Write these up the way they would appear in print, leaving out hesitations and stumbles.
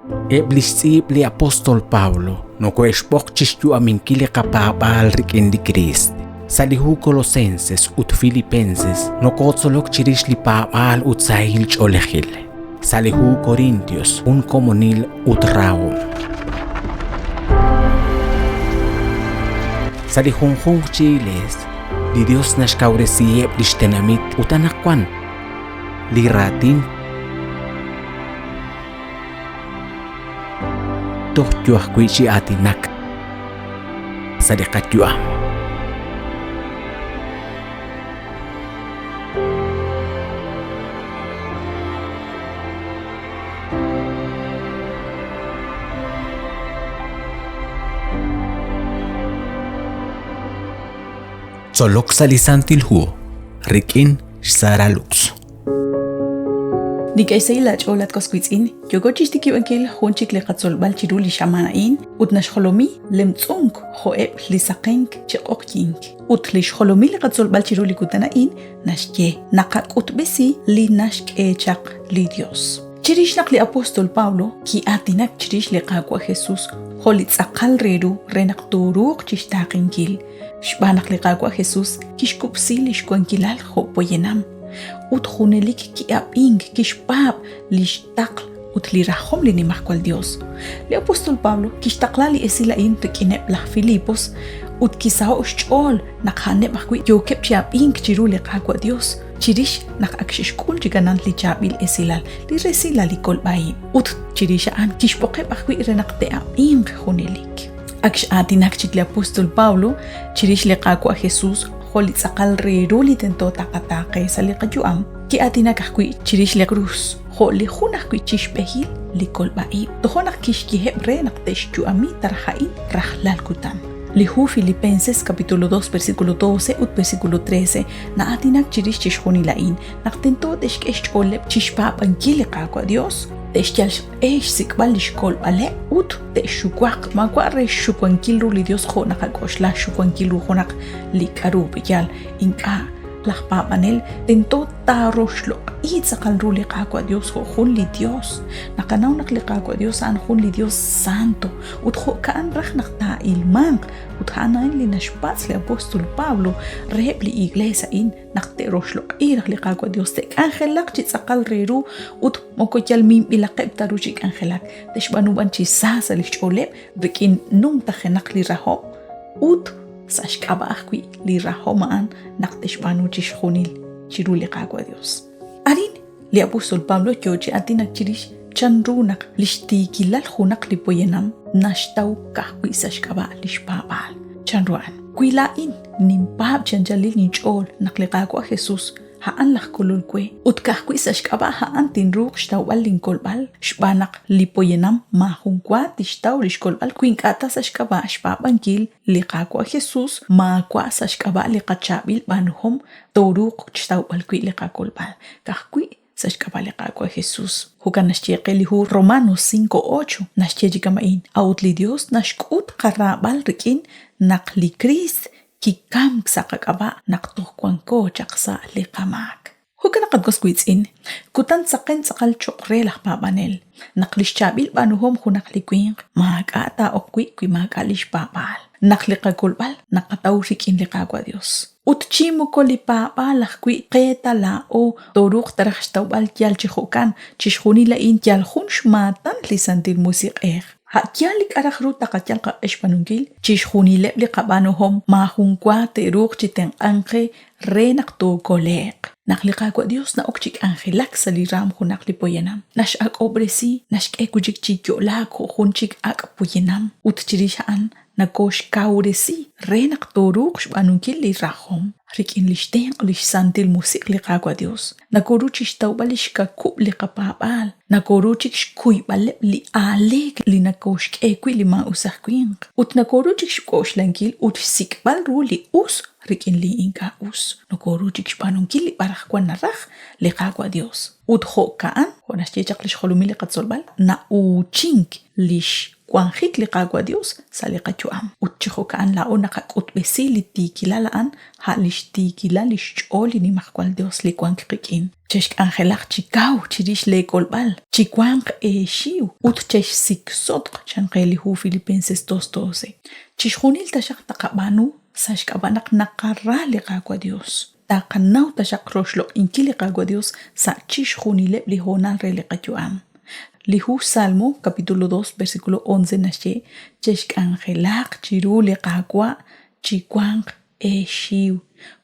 Eb' lix tz'iib' li apóstol Pablo nokohe'xb'oq chixyu'aminkil li qapaab'aal rik'in li Kriist. Sa' li hu Colosenses ut Filipenses nokotzolok chirix li paab'aal ut sahil ch'oolejil. Sa' li hu Corintios, jun komonil ut rahom. Sa' li junjunq chi iglees, li Dios naxkawresiheb' lix tenamit ut anaqwan li raatin Toj yo ajwi' chi aatinak sa' li qayu'am. Tzolok sa' li Santil Hu rik'in xSara Lux. Nink'e xsahil laach'ool at was wiitz'in, yooko chixtikib'ankil jun chik li qatzolb'al chiru li xamaan a'in ut naxjolomi lemtz'unk jo'eb' li saqenk chi q'oqyink. Ut li xjolomil li qatzolb'al chiru li kutan a'in naxye naqak'utb'esi li naxk'e chaq li Dios. Chirix naq li apóstol Pablo ki'aatinak chirix li Qaawa' Jesus jo' li tz'aqal re ru re naq tooruuq chixtaaqenkil, xb'aan naq li Qaawa' Jesus kixkub'si li xwankilal jo' poyanam ut junelik ki'ab'ink kixpaab' li xtaql ut li rajom li Nimajwal Yos. Li apóstol Pablo kixtaqla li esil a'in rik'ineb' laj Filipos ut kisaho'k xch'ool naq a'aneb' ajwi' yookeb' chi ab'ink chiru li Qaawa' Yos chirix naq ak xe'xk'ul chi kanan li chaab'il esilal, li resilal li kolb'a-ib'. Ut chirix a'an kixb'oqeb' ajwi' re naq te'ab'inq junelik. Ak x'aatinak chik li apóstol Pablo chirix li Qaawa' Jesús jo' li tz'aqal re ru li tento taqataaqe sa' li qayu'am, ki'aatinak ajwi' chirix li krus jo' li jun ajwi' chi xb'ehil li kolb'a-ib'. Tojo' naq kixyeheb' re naq te'xyu'ami taraj a'in rajlal kutan. Li hu Filipenses capítulo 2 versículo 12 ut versículo 13 na'aatinak chirix chixjunil a'in, naq tento te'xk'e xch'ooleb' chixpaab'ankil li Qaawa' Dios, te'xyal xq'e xsik'b'al li xkolb'aleb' ut te'xuwaq, maawa' re xxuwankil ru li Dios jo' naqak'oxla xxuwankil ru junaq li k'aru b'iyal, ink'a', laj paab'anel tento taaroxloq'i tz'aqal ru li Qaawa' Dios jo' jun li Dios. Naqanaw naq li Qaawa' Dios a'an jun li Dios santo ut jo'ka'an raj naq taa'ilmanq ut a'an a'in li naxpatz' li apóstol Pablo reheb' li iglees a'in naq te'roxloq'i raj li Qaawa' Dios, te'k'anjelaq chi tz'aqal re ru ut moko yal minb'ilaqeb' ta ru chi k'anjelak, te'xb'aanu b'an chi sa sa' li xch'ooleb' rik'in numtajenaq li rahom ut sa' xk'ab'a' ajwi' li rahom a'an naq te'xb'aanu chixjunil chiru li Qaawa' Dios. Arin, li apóstol Pablo yoo chi aatinak chirix chan ru naq lix tiikilal junaq li poyanam naxtaw ka'ajwi' sa' xk'ab'a' lix paab'aal. Chan ru a'an? Wi laa'in ninpaab' chi anchalil inch'ool naq li Qaawa' Jesus a'an laj Kolol we ut ka'ajwi' sa' xk'ab'a' a'an tinruuq xtawb'al linkolb'al, xb'aan naq li poyanam maajun wa tixtaw li xkolb'al wi ink'a' ta sa' xk'ab'a' xpaab'ankil li Qaawa' Jesus, maawa' sa' xk'ab'a' li qachaab'il b'aanuhom tooruuq xtawb'al wi' li qakolb'al, ka'ajwi' sa' xk'ab'a' li Qaawa' Jesus. Jo'kan naxye qe li hu Romanos 5:8, naxye chi kama'in, A'ut li Yos naxk'ut qaraab'al rik'in naq li Kriist kikamk sa' qak'ab'a' naq toj wanko chaq sa' li qamaak. Jo'kan naq, at was wiitz'in, kutan saqen tz'aqal cho'q re laj paab'anel, naq li xchaab'il b'aanuhom junaq li winq maak'a' taa'ok wi' wi maak'a' li xpaab'aal, naq li qakolb'al naqataw rik'in li Qaawa' Yos. Ut chi moko li paab'aal ajwi' qe ta laa'o tooruuq ta raj xtawb'al yal chi jo'kan, chixjunil a'in yal jun xmaatan li Santil Musiq'ej. A' yaal li k'a' raj ru taqayal qaq'e xb'aanunkil, chixjunileb' li qab'aanuhom maajun wa te'ruuq chi tenq'ank qe re naq tookole'q. Naq li Qaawa' Dios na'ok chi k'anjelak sa' li raam junaq li poyanam, nax'ak'ob'resi, naxk'e wi' chik chi yo'laak jo' jun chik ak' poyanam, ut chirix a'an Nakooxkawresi re naq tooruuq xb'aanunkil li rajom. Rik'in li xtenq' li xsantil musiq' li Qaawa' Yos, nakooru chi xtawb'al li xkakub' li qapaab'aal, nakooru chik xkuyb'aleb' li aaleek li nakooxk'e wi' li maa'us aj winq, ut nakooru chik xk'oxlankil ut xsik'b'al ru li us rik'in li ink'a' us. Nakooru chik xb'aanunkil li b'arajwan naraj li Qaawa' Yos. Ut jo'ka'an, jo' naxye chaq li xjolomil li qatzolb'al, na'uuchink li. xwanjik li Qaawa' Dios sa' li qayu'am. Ut chi jo'ka'an laa'o naqak'utb'esi li tiikilal a'an, a' lix tiikilal lix ch'ool li Nimajwal Dios li wank qik'in. Chexk'anjelaq chi kaw chirix lee kolb'al, chiwanq eexiw ut chexsiksotq, chan qe li hu Filipenses 2:12. Chixjunil taxaq taqab'aanu sa' xk'ab'a' naq naqara li Qaawa' Dios. Taqanaw taxaq roxloq'inkil li Qaawa' Dios sa' chixjunileb' li hoonal re li qayu'am. Li hu Salmo capítulo 2 versículo 11 naxye, Chexk'anjelaq chiru li Qaawa' chiwanq eexiw.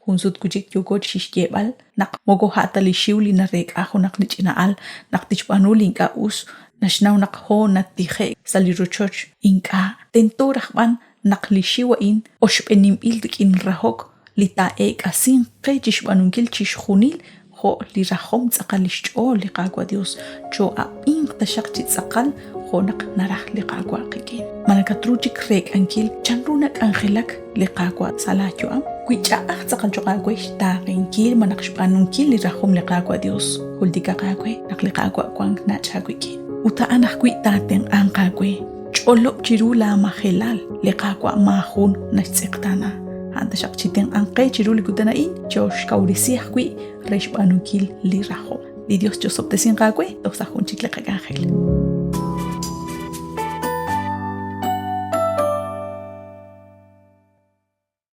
Jun sut wi' chik yooko chi xyeeb'al naq moko a' ta li xiw li nareek'a junaq li ch'ina'al naq tixb'aanu li ink'a' us, naxnaw naq hoon natije'k sa' li rochoch. Ink'a', tento raj b'an naq li xiw a'in oxb'eninb'il rik'in rahok li taa'eek'asinq qe chi xb'aanunkil chixjunil jo' li rajom tz'aqal lix ch'ool li Qaawa' Dios, choo'ab'inq taxaq chi tz'aqal jo' naq naraj li Qaawa' qik'in. Ma nakatru chik reek'ankil chan ru nak'anjelak li Qaawa' sa' laa yu'am? Wi ch'a'aj tz'aqal choq' aawe xtaaqenkil malaj xb'aanunkil li rajom li Qaawa' Dios, jultikaq aawe naq li Qaawa' wank nach' aawik'in. Ut a'an ajwi' taatenq'anq aawe. Ch'olob' chiru laa majelal, li Qaawa' maajun naxtz'eqtaana. A'an taxaq chitenq'anq qe chiru li kutan a'in, chooxkawresi ajwi' re xb'aanunkil li rajom. Li Dios chosob'tesinq aawe toj sa' jun chik li qak'anjel.